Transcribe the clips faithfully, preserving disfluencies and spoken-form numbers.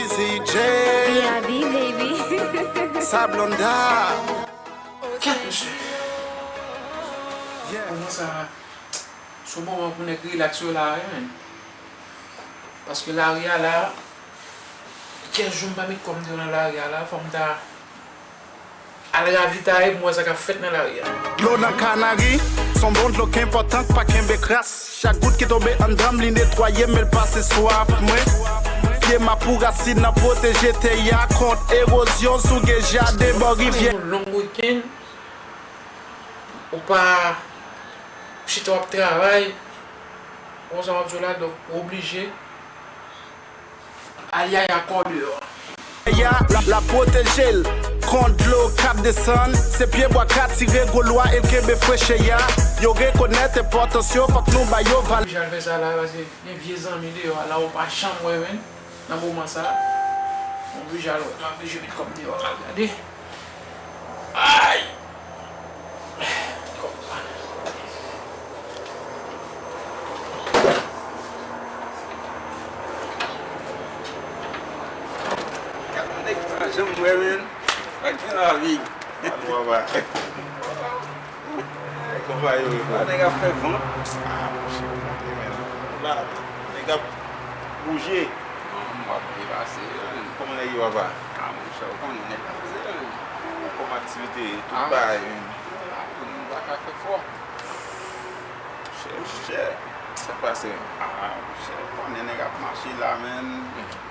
Easy J. B R B, baby. Sablonda. Kèt mesye. Moman sa, se yon moman pou nèg rilaks yo la, wi, menn. Paske lari a la, kèk jou m pa met kò m deyò nan lari a la, fò m ta al ravitaye pou m wè sa k ap fèt nan lari a. Dlo nan kanari, s on bon dlo k enpòtan k pa kenbe kras. Chak gout ki tonbe anndan m, li netwaye m, men l pase swaf mwen. Pye m ap pou rasin nan pwoteje tè a kont ewozyon si w gen jaden bò rivyè. Yon long weekend, ou pa chita w ap travay, ou konn sa m ap di w la, donk ou oblije al yaya kò deyò. Yaya la, la pwoteje l kont dlo k ap desann. Se pyebwa k atire gwo lwa e l kenbe frechè a. Yo rekonèt enpòtans yo, fòk nou ba yo valè. Oblije al fè sa la, paske gen vye zanmi deyò a la, ou pa janm wè, menn. Nan moman sa, m oblije al wè. M oblije met kò m deyò al gade. Ay! Kòb la. Gad yon nèg m pa janm wè, menn. Ak gen lavi. Ann wè, wè. Kòman yo ye, frè? Nèg ap fè vant. Ah, monchè, ou konnen, menn. La, nèg ap bouje. Non, m ap byen pase, menn. Kòman nèg yo, papa? Ah, monchè, ou konnen, nèg ap bouje, menn. Kòman aktivite, tout bagay, menn? Ah, m pa ka fè fò. Monchè, monchè, sa k pase, menn? Ah, monchè, ou konnen nèg ap mache la, menn.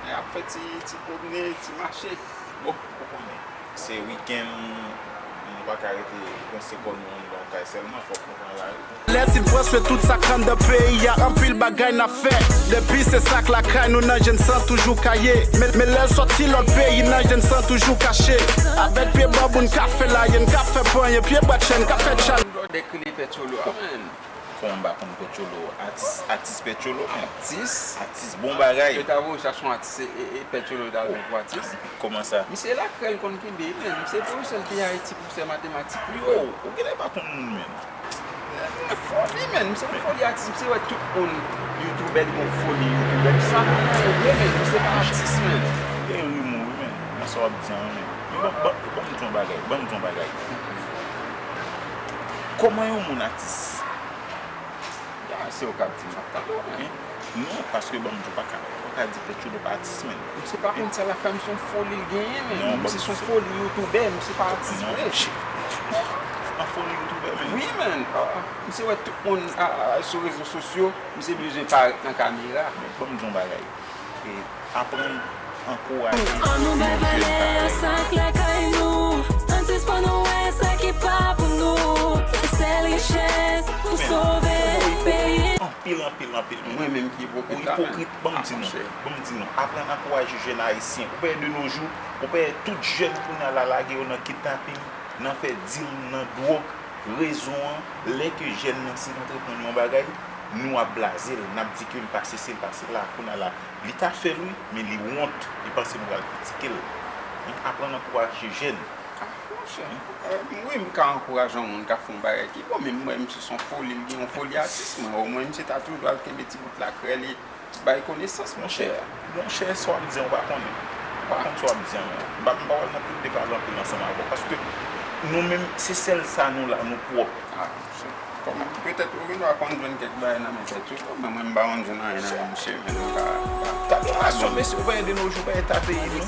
Nèg ap fè ti, ti pwomne, ti mache. Bon, ou konnen. Se wikenn, nou pa ka rete kwense kò nou anndan yon kay sèlman, fòk nou pran lari tou. Lè sid pran swen tout sa k anndan peyi a, anpil bagay n ap fè. Depi se sa k lakay nou nan jèn san toujou kaye. Men, men lè l sòti lòt peyi nan jèn san toujou kache. Avèk pye banboun k ap fè layen, k ap fè panyen, pye bwa chèn k ap fè tchal. Lòdè k rele Pètyolo a, menn. Kòman m pa konn Pètyolo? Atis, atis Pètyolo, menn. Atis? Atis, bon bagay. Yo ta voye chache yon atis, e, e, e Pètyolo yo ta voye pou atis. Kòman sa? Misye lakrè l konn kenbe, menn. Misye pwofesè l te Ayiti, pwofesè matematik li, wi. Oh, ou genlè pa konn moun, menn. Foli, menn. Misye yon foli atis. Misye wè tout moun youtubè, li gon foli youtubè. Sa pa anyen vre, menn. Misye pa atis, menn. E rimò, wi, menn. Nan sa w ap di an, wi, menn. Men ban, ban, ban m di yon bagay. Ban m di yon bagay. Kòman yon moun atis? Ya, se ou k ap di m ap tande w, men. Non, paske ban m di w, pa ka, pa ka di Pètyolo pa atis, menn. Misye pa konn sa l ap fè, misye yon foli l genyen, menn. Non, misye se yon foli youtubè, misye pa atis vre. Non, monchè. An foli youtubè, menn. Wi, menn. Ah, misye wè tout moun, ah, ah, sou rezo sosyo, misye bezwen parèt nan kamera. Ban m di yon bagay. E aprann ankouraje. Ann nou bay valè a sa k lakay nou. Ann sispann wè sa ki pa pou nou. Se sèl richès pou sove peyi. Anpil, anpil, anpil moun. Mwen menm ki ipokrit la, menn. Ou ipokrit, ban m di nou. Ban m di nou. Aprann ankouraje jèn ayisyen. Ou pa wè de nos jours, ou pa wè tout jèn kounye a la lage yo nan kidnaping, nan fè dil, nan dwòg. Rezon an, lè ke jèn nan, si l antreprann yon bagay, nou ap blaze l, n ap di ke l pa sesi, l pa sela. Kounye a la, li ta fè l, wi, men li wont, li panse nou pral kritike l. Men aprann ankouraje jèn. Ah, monchè, euh, wi, m ka ankouraje yon moun k ap fè yon bagay ki bon, men m wè misye se yon foli, li gen yon foli atis, mwen, omwen misye ta toujou al kenbe ti bout lakrè li, bay konesans, monchè. Monchè, monchè, sa w ap di an, ou pa konnen. Ou pa konn sa w ap di an, non. M pa, m pa pral nan tout depale anpil ansanm avè w, paske nou menm, se sèl sa nou la, nou pwòp. Ah, monchè. Kòman? Petèt ou gen dwa konn jwenn kèk bagay nan men tèt yo, men mwen, m pa konn jwenn anyen nan men misye, men nou ka, ka. Gade rason, mesye, ou pa wè de nos jours, ou pa wè eta peyi nou,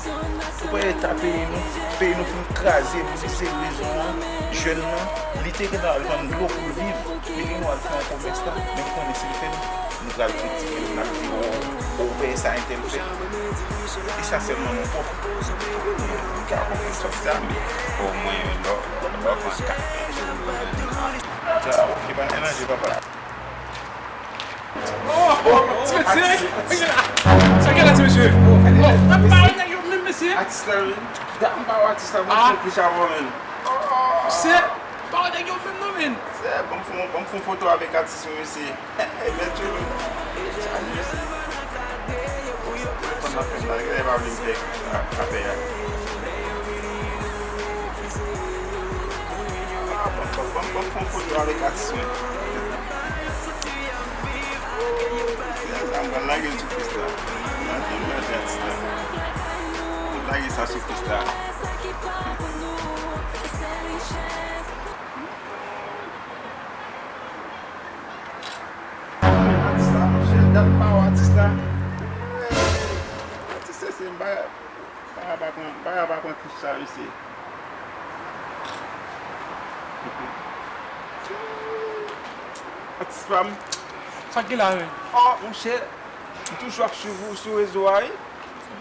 ou pa wè eta peyi nou, peyi nou fin kraze, brize, rezon an, jèn nan, li te gentan al vann dlo pou l viv, li te gentan al fè yon komès la, men ou konnen si l fè l, nou pral kritike l, n ap di, o, o, ou wè sa entèl fè. E sa sèlman nou pwòp. M ka konprann sa w di a, men omwen lè w, lè w pran kat. Sa, ok, pa gen danje, papa. Oh, oh, ti mesye, sa gen la, ti mesye. Oh, m pa wè nèg yo menm, mesye. Atis la, men. Dat m pa wè atis la, bon, ah, se plis avè w, men. Oh. Mesye, m pa wè nèg yo menm, non, men. Mesye, ban m fè yon, ban m fè yon foto avèk atis mwen, mesye. Hey, Pètyolo. Salut, mesye. Telefòn nan fè mal, genlè pa vle m fè a-, afè a. Ah, ban m, ban m, ban m, ban m fè yon foto avèk atis mwen. Mesye, sa m pral lage l sou pis la. Lage l, lage atis la. Atis la, monchè, dat pa w atis la. Atis se, se bagay, bagay pa pran, bagay pa pran kich sa, mesye. Atis pa m. Sa k gen la, menm? Oh, monchè, m toujou ap swiv ou sou rezo a, wi.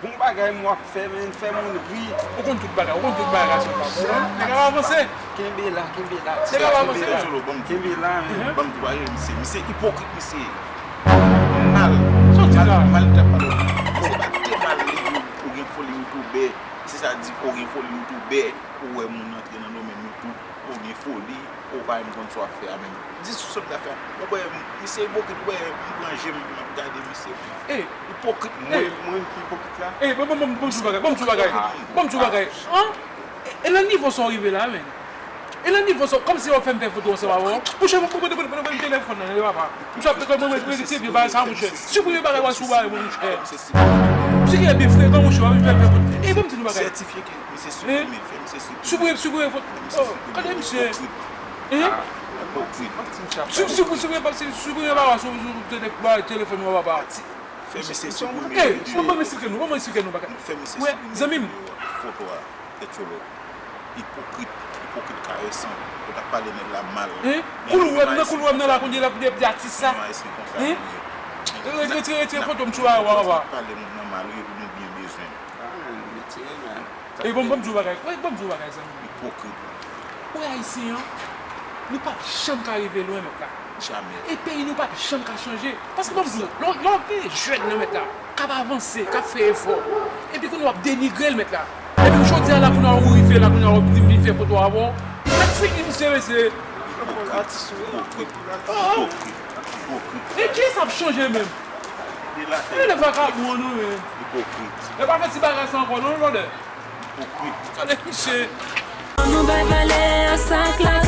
Bon bagay m w ap fè, men, fè moun ri. Ou konn tout bagay, ou konn tout bagay, gason pa bon. Nèg ap avanse. Kenbe la, kenbe la. Nèg ap avanse. Kenbe la, men. Ban m di w bagay, misye, misye ipokrit, misye. Mal. Sa w di la? Mal, mal, misye pa te mal, li di ou gen foli youtubè. Se sa di ou gen foli youtubè. Ou wè moun antre nan domèn YouTube, ou gen foli, ou pa menm konn sa w ap fè a menm. Di sou sòt zafè a. Ou wè, misye ipokrit, ou wè, m ranje m, m ap gade misye. Ipokrit, mwen, mwen ki ipokrit la? Ey, ban, ban, ban, ban m di w bagay, ban m di w bagay. Ban m di w bagay. An? E, e nan nivo sa w rive la, menm? E nan nivo sa, kòmsi w ap fè m fè foto ansanm avè w? Monchè, mwen, mwen, mwen, mwen, mwen, telefòn nan, papa. Monchè, mwen, mwen, mwen, se vye bagay sa, monchè. Siprime bagay w ap sou bagay mwen, monchè. Misye gen byen frekan, monchè, w ap vin fè m fè foto. Ey, ban m di nou bagay. Sètifye ke misye siprime, fè misye siprime. Siprime, siprime foto. Oh, gade misye. Hein? Siprime, siprime bagay sou, sou, sou, sou, sou telefòn mwen, papa. Fè misye siprime. Ey, ban m, ban m eksplike nou, ban m eksplike nou bagay. Fè misye siprime. Zanmi m. Foto a. Tèt yo lòd. Ipokrit, ipokrit karesan. Ou t ap pale nèg la mal. Hein? Kou l wè m nan, kou l wè m nan la kounye a l ap di atis sa. Hein? Retire, retire foto m sou a, wa, wa. Pale moun nan mal, wi, epi nou byen bezwen. Ey, ban m, ban m di w bagay. Ey, ban m di w bagay, zanmi m. Ipokrit. Ou wè Ayisyen an, nou p ap janm ka rive lwen, mèt la. Jamè. E peyi nou p ap janm ka chanje. Paske ban m di w, lè w, lè w gen jèn nan, mèt la, k ap avanse, k ap fè efò, epi kounye a w ap denigre l, mèt la. Epi jodi a la, kounye a ou rive la, kounye a w ap vin, vin fè foto avè w. Sa k fini misye, mesye. Atis ou ye. Ipokrit. Oh, oh. Ipokrit. Ipokrit. E kiyès ap chanje menm? E lè vakabon an, non, men. Ipokrit. E pa fè ti bagay sa ankò, non, Lòdè. Ipokrit. Gade misye. Ann nou bay valè a sa k la